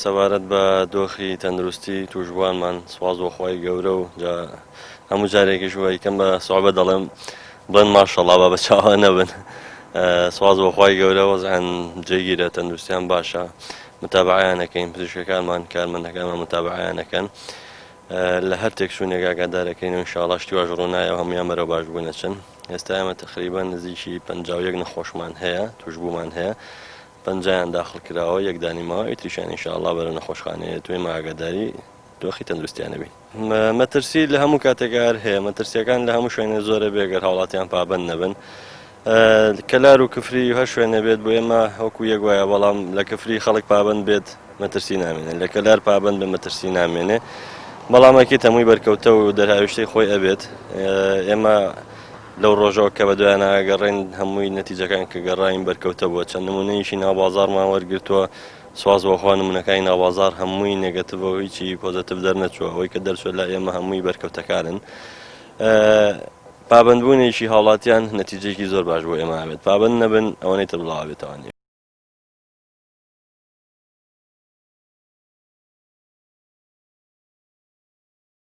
سەبارەت بە دۆخی تەندروستی توشبووانمان سواز بۆ خوای گەورە و جا هەموو جارێکیش وای کەم بە سوعبە دەڵێم بڵێن ماشەڵا با بە چاوە نەبن سواز بۆ خوای گەورە وەزعیان جێگیرە تەندروستیان باشە متابعیان ئەکەین پزیشکەکانمان کارمەندەکانمان متابعیان ئەکەن لە هەر تێکچوونێک ئاگادارەکەین و ئینشاڵا شتی واش ڕوونایەوە هەمویان بەرەو باشبوون ئەچن ئێستا ئێمە تقریبا نزیکی 51 نەخۆشمان هەیە توشبوومان هەیە پەنجایان داخڵ کراوە یەک دانی ماوە ئەوی تریشیان ان شاء اللە بەرەو نەخۆشخانەیە تۆ ئێمە ئاگاداری دۆخی تەندروستیان ئەبین. مەترسی لە هەموو کاتێکا هەر هەیە مەترسیەکان لە هەموو شوێنێ زۆرە بێ گەر هاوڵاتیان پابەند نەبن کەلار و کفری و هەر شوێنێ بێت بۆ ئێمە وەکو یەک وایە بەڵام لە کفری خەڵک پابەند بێت مەترسی نامێنێ لە کەلار پابەند بە مەترسی نامێنێ بەڵام ئەکید هەمووی بەرکەوتە و دەرهاویشتەی خۆی ئەبێت ئێمە لەو ڕۆژەوە کە بەدوایانا ئەگەڕێین هەمووی نەتیجەکان کە گەڕاین بەرکەوتە بووە چەند نمونەیەکی ناو بازاڕمان وەرگرتووە سواز بۆ خوا نمونەکانی ناو بازاڕ هەمووی negative ە و هیچی positive دەرنەچووە ئەوەی کە دەرچووە لای ئێمە هەمووی بەرکەوتەکانن پابەندبوونێکی هاوڵاتیان نەتیجەیەکی زۆر باش بۆ ئێمە ئەبێت پابەند نەبن ئەوەنەی تر بڵاوە بێتەوە.